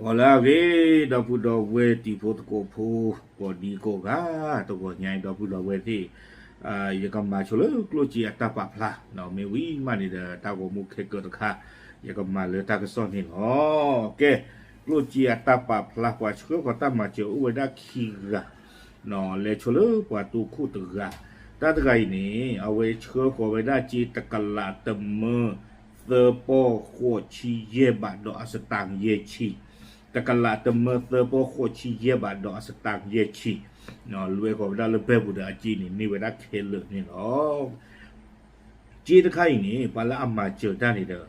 ဂီၤလၢအဂ့ၤ ဒီပုၢ်ဒီဝဲၢ်တံၤဖိသကိးဖိ ကိးဒံကိးဂၤ တဂီၤညါအံၤ ဒီပုၢ်ဒီဝဲၢ်သ့ၣ်, ယကမၤဆိလၢကျိၣ်စ့အတၢ်ပာ်ဖျါ, မ့ၢ်ဝံၤမးန့ၣ်ဒီး တၢ်ဂီၤမူခဲကၢတခါ ယကမၤလၢတၢ်ကစီၣ်န့ၣ်လီၤ. ကဲ, ကျိၣ်စ့အတၢ်ပာ်ဖျါ ပှၤဆှၢဃီၤတၢ်မၤစၢၤအိၣ်ဝဲဒၣ်ခံဂၤ လဲၤဆိလၢပှၤတိခိၣ်တဂၤ, တၢ်တဂၤအံၤန့ၣ် အဝဲဆှၢဃီၤဝဲဒၣ်စ့တကလးတမၢ သၢပီၢ်ဃိးဆံယဲၢ်ဘးဒီးအစတါယဲၢ်ဆံ, တကလးတမၢသၢပီၢ်ဃိးဆံယဲၢ်ဘးဒီးအစတါယဲၢ်ဆံ, လဲၤဃီၤဝဲဒၣ်လၢဘဲပူၤဒီးအစ့န့ၣ် န့ၢ်ဝဲဒၣ်ခဲလၢာ်န့ၣ်လီၤ. စ့တခါအံၤန့ၣ် ပှၤလၢအမၤစၢၤတၢ်န့ၣ်ဒီး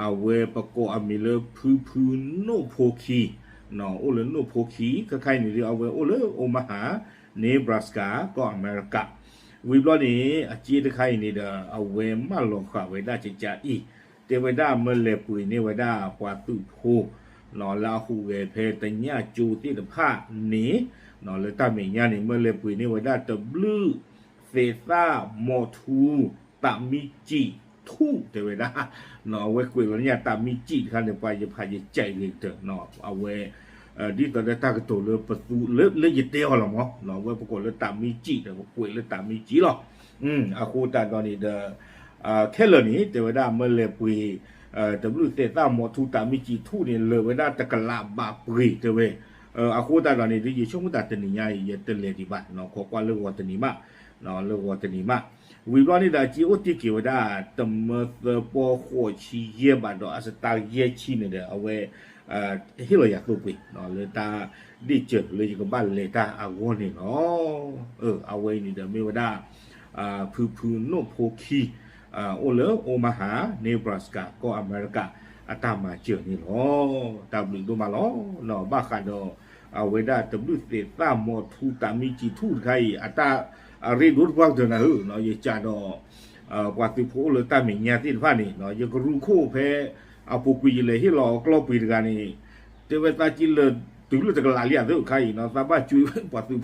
အဝဲပကိးအမံၤလၢဖုဖုနိၣ်ဖိခံ, အိၣ်လၢနိၣ်ဖိခံ ခဲခါအံၤန့ၣ်ဒီး အဝဲအိၣ်လၢ Omaha, Nebraska ကီၢ်အမဲရကၤ, ဝံၤဘျီန့ၣ် အစ့တခါအံၤန့ၣ်ဒီး အဝဲမၢလီၤဃာ်ဝဲဒၣ်ကကအံၤ, တဲဝဲဒၣ်မၢလဲၤပှ့ၤန့ၢ်ဝဲဒၣ်ပှၤသုးဖိ လၢအဟူးဂဲၤဖဲတညၣ်ကၠိသ့ၣ်တဖၣ်န့ၣ်, လၢတၢ်မဲာ်ညါန့ၣ် မၢလဲၤပှ့ၤန့ၢ်ဝဲဒၣ်တဘျုးသဲးသၣ်မီၤထူ တၢ်မံစံာ်ထူၣ်တဲဝဲဒၣ်, အဝဲကွဲးလီၤန့ၢ်တၢ်မံစံာ်တခါန့ၣ် ပှၤယဖးယကဲးဂ့ၤကတၢၢ်, အဝဲ ဒ်သိးဒီးတၢ်ကတိၤလၢပသူလၢယတဲအီၤလီၤမး, အဝဲပကိးလၢတၢ်မံစံာ်ဒီး ပကွဲးလၢတၢ်မံစံာ်လီၤ. အဃိသတးဒီးန့ၣ်ဒီး ခဲလၢာ်န့ၣ် တဲဝဲဒၣ်မၢလဲၤပှ့ၤ တဘျုးသဲးသၣ်မီၤထူတၢ်မံစံာ်ထူၣ်န့ၣ် လၢာ်ဝဲဒၣ်တကလးဘးပှ့ၤတဲဝဲ, အဃိသတးဒီးန့ၣ်ဒီး ယဆိကမိၣ်တၢ်တနံၤညါအံၤ ယတလဲၤဒံးဘၣ်, ခိးကွၢ်လၢဂီၤတနံၤမး, လၢဂီၤတနံၤမး, ဝံၤဘျီန့ၣ်ဒီး အစ့အိၣ်တ့ၢ်က့ၤဝဲဒၣ် တမၢသၢပီၢ်ဃိးဆံယဲၢ်ဘးဒီးအစတါယဲၢ်ဆံန့ၣ်ဒီး အဝဲ ဟ့ၣ်လီၤယၤသိပှ့ၤ လၢတၢ်ဒ့ၣ်စၢၤလၢယကဘၣ်လဲၤတၢ်အဂီၢ်န့ၣ်လီၤ. အဝဲအံၤန့ၣ်ဒီးမ့ၢ်ဝဲဒၣ် ဖုဖုနိၣ်ဖိခံ အိၣ်လၢ Omaha, Nebraska ကီၢ်အမဲရကၤ အတၢ်မၤစၢၤန့ၣ်လီၤ. တၢ်ဘျုးဒိၣ်မးလီၤ. ဘၣ်ဃးဒီး အဝဲဒၣ်တဘျုးသဲးသၣ်မီၤထူတၢ်မံစံာ်ထူၣ်တခါအံၤ အတၢ်အရ့ဒိၣ်တပှၢ်ကတၢၢ်နၤဧၢ, ယစံးဒီး ပှၤသုးဖိအိၣ်လၢတၢ်မဲာ်ညါသ့ၣ်တဖၣ်န့ၣ် ယကရူၢ်ခိၣ်ဖဲ အပူၤကွံာ်ယလဲၤဟ့ၣ်လီၤအကျီၢ်ပှ့ၤတဂၤန့ၣ် တဲဝဲသးက့လၢာ်တုၤလၢတကလးလံအသးခါအံၤနီၤ, သးဘၣ်ကွံာ်ပှၤသုး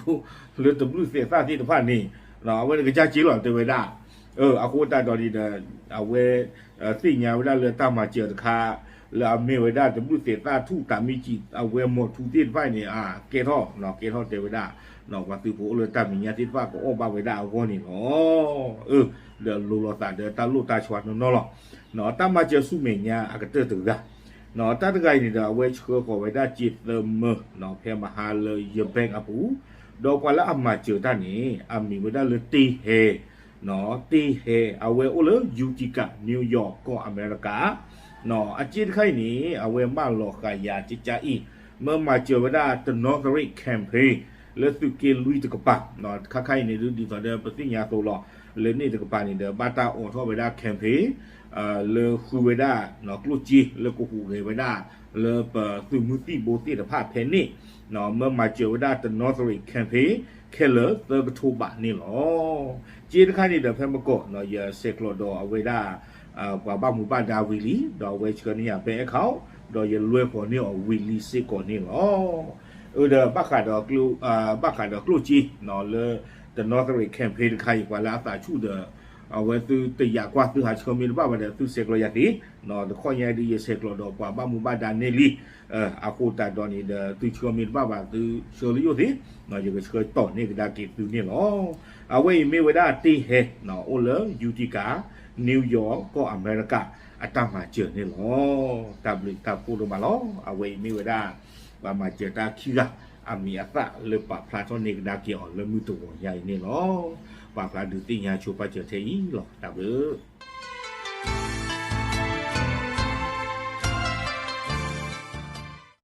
ဖိလၢတဘျုးသဲးသၣ်သ့ၣ်တဖၣ်န့ၣ် အဝဲန့ၣ်ကစၢ်က့လီၤတဲဝဲဒၣ်. အဃိသတးဒီးန့ၣ်ဒီး အဝဲ သ့ၣ်ညါဝဲဒၣ်လၢတၢ်မၤစၢၤတခါ လၢအမ့ၢ်ဝဲဒၣ်တဘျုးသဲးသၣ်ထူၣ်တၢ်မံစံာ် အဝဲမီၤထူသ့ၣ်တဖၣ်န့ၣ် အကဲထီၣ် ကဲထီၣ်တဲဝဲဒၣ် ပှၤသုးဖိအိၣ်လၢတၢ်မဲာ်ညါသ့ၣ်တဖၣ်ကအီၣ်ဘၣ်ဝဲဒၣ်အဂီၢ်န့ၣ်လီၤ. ဒီးလိၤလိာ်သးဒီးတၢ်လိၣ်တၢ်ဆှါနီၢ်နီၢ်လီၤ. တၢ်မၤစၢၤဆူမဲာ်ညါအကတၢၢ်တဂၤ တၢ်တဂၤအံၤန့ၣ်ဒီး အဝဲဆှၢဃီၤဝဲဒၣ်စ့သၢမၢ ဖဲမဟါလၢယဘဲၣ်အပူၤ, ဒီးပှၤလၢအမၤစၢၤတၢ်န့ၣ် အမံၤဝဲဒၣ်လၢတ့ဟဲ တ့ဟဲ အဝဲအိၣ်လၢ Utica, New York ကီၢ်အမဲရကၤ အစ့တခါအံၤန့ၣ် အဝဲမၢလီၤဃာ်ယၤကကအံၤ မၢမၤစၢၤဝဲဒၣ်တနီသရံး campaign လၢသုးက့လွံၢ်တကပၤ, ခါခါအံၤန့ၣ်ဒုးဒ်သိးဒီးပသ့ၣ်ညါအသိးလီၤ, လၢန့ၣ်တကပၤန့ၣ်ဒီး ဘၣ်တၢ်အိးထီၣ်ဝဲဒၣ် campaign လၢဃုဝဲဒၣ် ကျိၣ်စ့လၢကဟူးဂဲၤဝဲဒၣ် လၢပသုးမုၢ်သံၣ်ဘိသ့ၣ်တဖၣ်ဖဲန့ၣ်, မၢမၤစၢၤဝဲဒၣ်တနီသရံး campaign ခဲလၢာ်သၢကထိဘးန့ၣ်လီၤ. စ့တခါန့ၣ်ဒီးဖဲမကီၢ် ယဆဲးကျိးဒီးအဝဲဒၣ် ပှၤဘၣ်မူဘၣ်ဒါဝံၤလံ, ဒီးအဝဲဆှၢန့ၢ်ယၤ bank account ဒီးယလွဲၢ်ဃီၤန့ၢ်အီၤဝံၤလံစ့ၢ်ကီးန့ၣ်လီၤ. အၢ ဒီး ဘၣ်ဃးဒီးကျိၣ်စ့ လၢတနီသရံး campaign တခါအံၤ ပှၤလၢအသးဆူၣ်ဒီး အဝဲသုတယာ်ကွၢ်သုဟးဆှၢမ့ၢ်တဘၣ်ဘၣ်ဒီး သုဆဲးကျိးယၤသ့, တခီညါဒုးယဆဲးကျိးဒီးပှၤဘၣ်မူဘၣ်ဒါန့ၢ်လံ, အဃိသတးဒီးန့ၣ်ဒီး သုဆှၢမ့ၢ်တဘၣ်ဘၣ် သုဆှၢလၢယအိၣ်သ့, ယကဆှၢတီၢ်န့ၢ်ကဒါက့ၤသုန့ၣ်လီၤ. အဝဲအံၤမ့ၢ်ဝဲဒၣ်တ့ဟဲ အိၣ်လၢ Utica, New York ကီၢ်အမဲရကၤ အတၢ်မၤစၢၤန့ၣ်လီၤ. တၢ်ဘျုးတၢ်ဖှိၣ်ဒိၣ်မးလီၤ. အဝဲအံၤမ့ၢ်ဝဲဒၣ် ပှၤမၤစၢၤတၢ်ခံဂၤ အမံၤအသၣ်လၢပာ်ဖျါထီၣ်န့ၢ်ကဒါက့ၤအီၤလၢမုၢ်တဂီၤညါအံၤန့ၣ်လီၤ. ပာ်ဖျါဒုးသ့ၣ်ညါဆိပာ်စၢၤထဲအံၤလီၤ. တၢ်ဘျုး